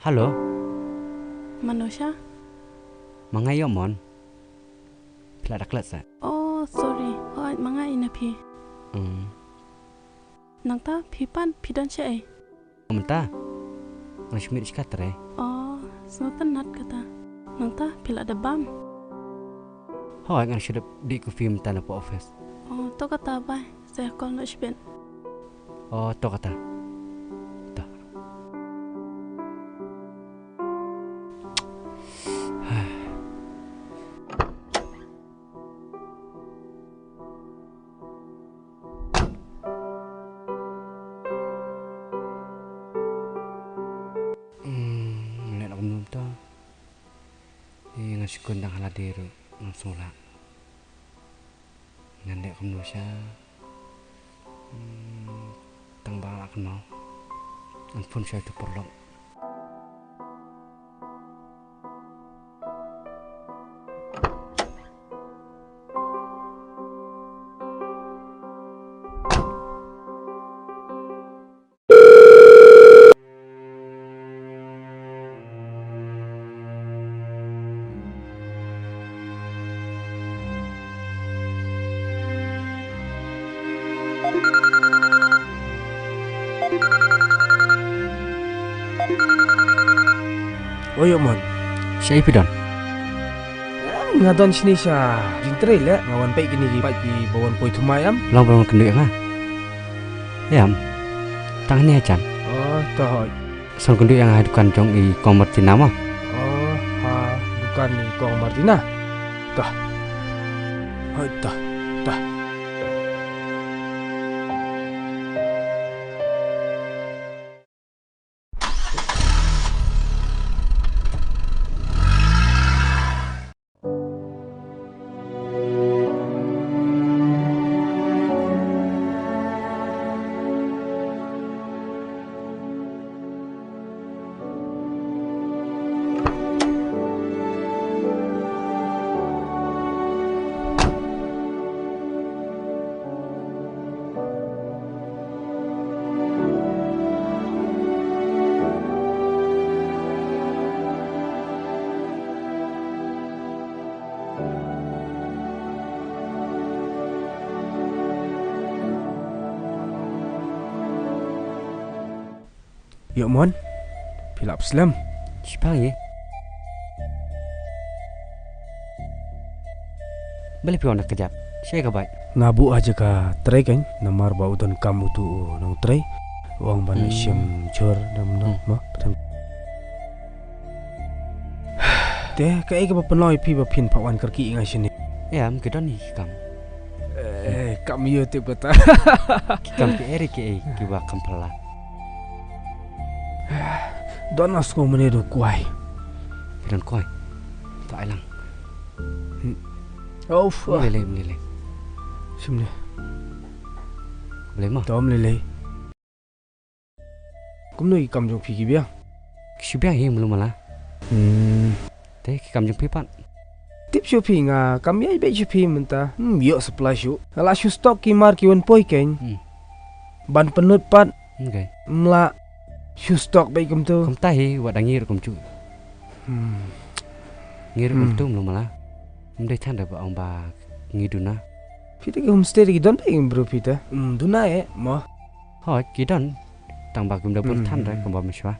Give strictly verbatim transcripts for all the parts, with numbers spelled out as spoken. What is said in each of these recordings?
Hello. Mano sha? Ma nga ïoh mon. Phi la da klet sa? Oh, sorry. Hooid, ma nga ïa na phi. Hmm. Nangta phi pat phi don shaei? Mynta nga shu mih sha ka trei. Oh, sngewtynnat kata. Nangta phi la da bam? Hooid, nga shu dep dih coffee mynta na pa office. Oh, to kata bye. Sa call noh shibit. Oh, to kata. To. Hmm, ngan leh kumno mynta? Ïa nga shu khun dang ha lade ruh ngam sngewlah. Ngan leh kumno sha? Hmm, tang ba lah kynmaw. Ngan phone sha uto u paralok. Oi, ïoh mon. Shaei phi don? Nga don shane sha jingtrei leh, nga wan peit kine ki paid kiba wan poi thymmai em. Long ba wan kynduh ïa nga? Em. Tang hangne hajan. Oh, to hooid. Sa wan kynduh ïa nga ha dukan jong i Kong Martina mo. Oh, ha dukan i Kong Martina. To. Hooid, to. To. Ïoh mon, phi lah slem. Shipang ïa. Balei phi wan da kjat? Shaei ka bike? Nga buh ha jaka trei kan, namar ba u donkam uto u nongtrei. U ong ban Hmm. shim jhur dam no Hmm. mo. Te kaei kaba pynlong ïa phi ba phin phah wan kyrkieh ïa nga shane? Em, ki don hi ki kam. Eh, kam ïa tip kata. Ki kam kiei re kiei kiba kham phylla. Don na sngew mane don kwai. Ki don kwai. To ai lang. Hmm. Of. Ym lei lei, ym lei lei. Shim ne. Balei mo? To ym lei lei. Kumno ki kam jong phi ki biang? Ki shu biang hi mlu mala. Hmm. Te ki kam jong phi pat? Tip shuh phi nga kam ïai beit shuh phi mynta. Hmm, ïoh supply shuh. Nga lah shu stock ki mar ki wan poi keiñ. Hmm. Ban pynlut pat. Okay. Mla shu stock beit kumto. Kumta hi wat da ngi ruh kumjuh. Hmm. Ngi ruh Hmm. kumto mlu mala. Ym dei than da ba ong ba ngi duna. Phi te ki homestay te ki don beit ki bru phi te. Hmm, duna eh mo. Hooid, ki don. Tang ba kim da bun Hmm. than re kumba mynshwa.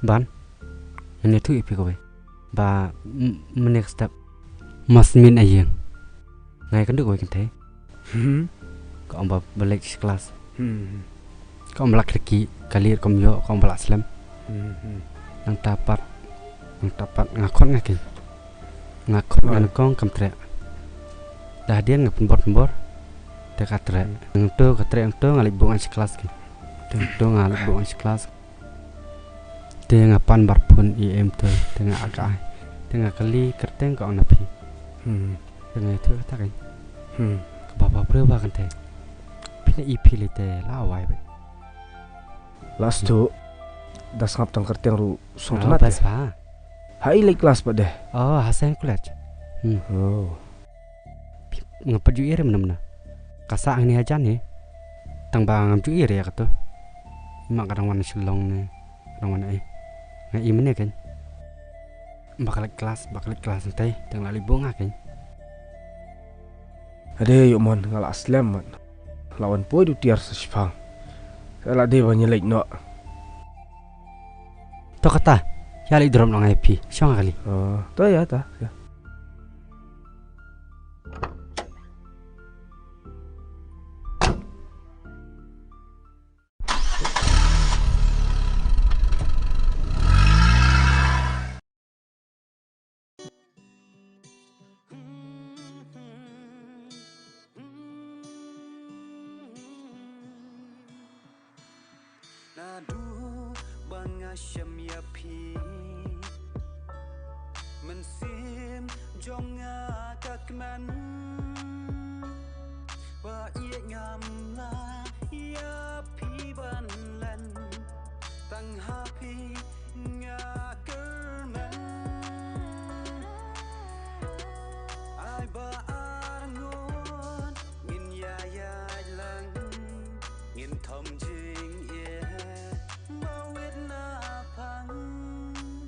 Ban. Ngin ïathuh ïa phi kawei. Ba m-, mynne ka step. Mas min a ïing. Nga ïakynduh kawei kynthei. Hmm. Ka ong ba ba leit shi klas. Hmm. Ka ong ba lah kyrkieh, ka leit kum ïoh, ka ong ba lah slem. Hmm. Nangta pat, nangta pat nga khot nga keiñ. Nga khot nga Oi. nyngkong kam treh. Da hadien nga pynbor pynbor. Te ka treh. Hmm. Nangto ka treh nangto nga leit buh ngan shi klas keiñ. Te nangto nga leit buh ngan shi klas. Te nga pan bar phone i em to. Te nga aka ai. Te nga kylli kyrteng ka ong na phi. Hmm. Te nga ïathuh kata keiñ. Hmm. Kaba ba briew ba kynthei. Phi na i phi lei te la wai beit. Last two. Da sngap tang kyrteng ruh sngewtynnat. Oh, bas ba. Ha i leit klas pat de? Oh, ha Saint College. Hmm. Oh. Nga pat ju ïa re mynna mynna. Ka sah hangne hajan hi. Tang ba ngam ju ïa re ïa kato. Ma ka dang wan Shillong ne, ka dang wan eh. Nga i mane kan. Ba ka leit klas, ba ka leit klas te, tang la leit buh nga kan. Ade yu mon nga la slem mat. La wan poi du tiar sa shipang. Sa la de ba nyelek no. To kata, ya leit drop no ngai pi, shong kali. Oh, to ya ta, ya. Naduh ba nga shem ïa phi, mynsiem jong nga ka kmen. Ba ïeit ngam lah ïa phi ban len, tang ha phi nga kyrmen. Ai ba ar ngut ngin ïa ïaid lang, ngin thom jingeh ba wit na phang.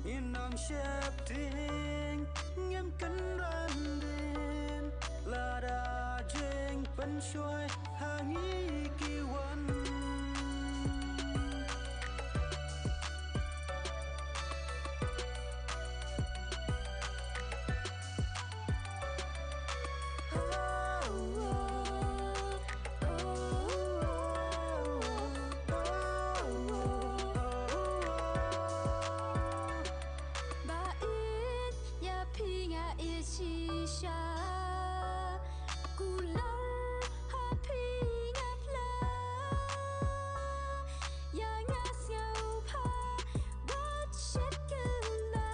Ngin ym sheptieng, ngim kynran dien, lada jingpynshoi ha ngi ki wan. Ba ïeit ïa phi nga ïeit shisha. Kular ha phi nga pla. Ïa nga sngewbha wat shet kylla.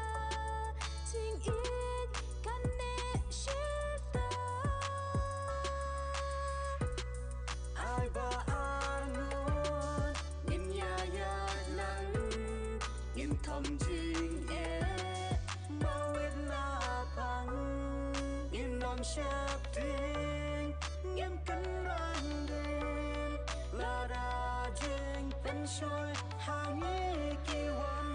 Jingïeit kan neh shisha. Ai ba ar ngut ngin ïa ïaid lang, ngin thom jingeh ba wit na phang. Ngin ym sheptieng, ngim kynran dien, lada jingpynshoi ha ngi ki wan.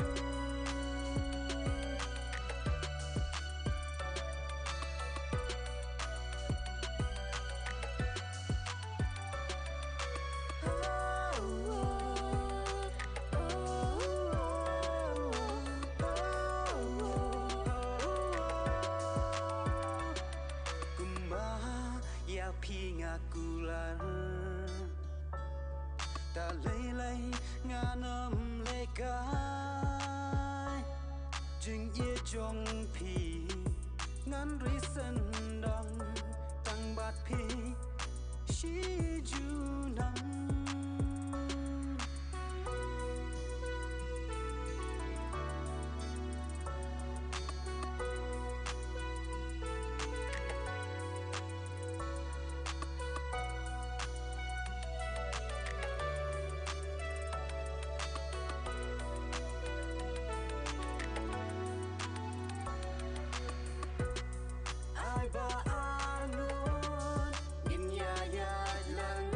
Kumba ïa phi nga kular, ta lei lei ngan ym lehkai. Jingïeit jong phi ngan ri sendang, tang bad phi shi junom. Ai ba ar ngut ngin ïa ïaid lang,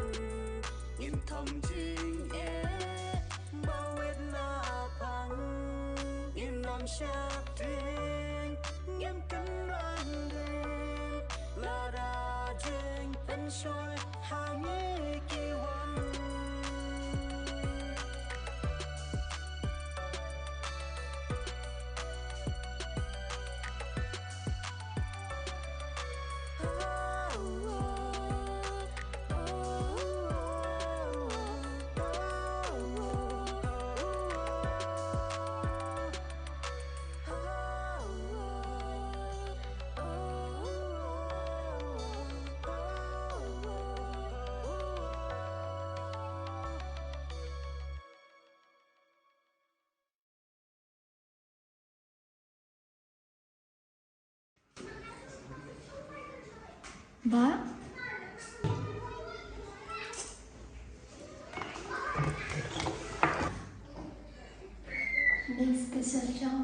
ngin thom jingeh ba wit na phang. Ngin ym sheptieng, ngim kynran dien, lada jingpynshoi ha ngi ki wan. Bah. Next question.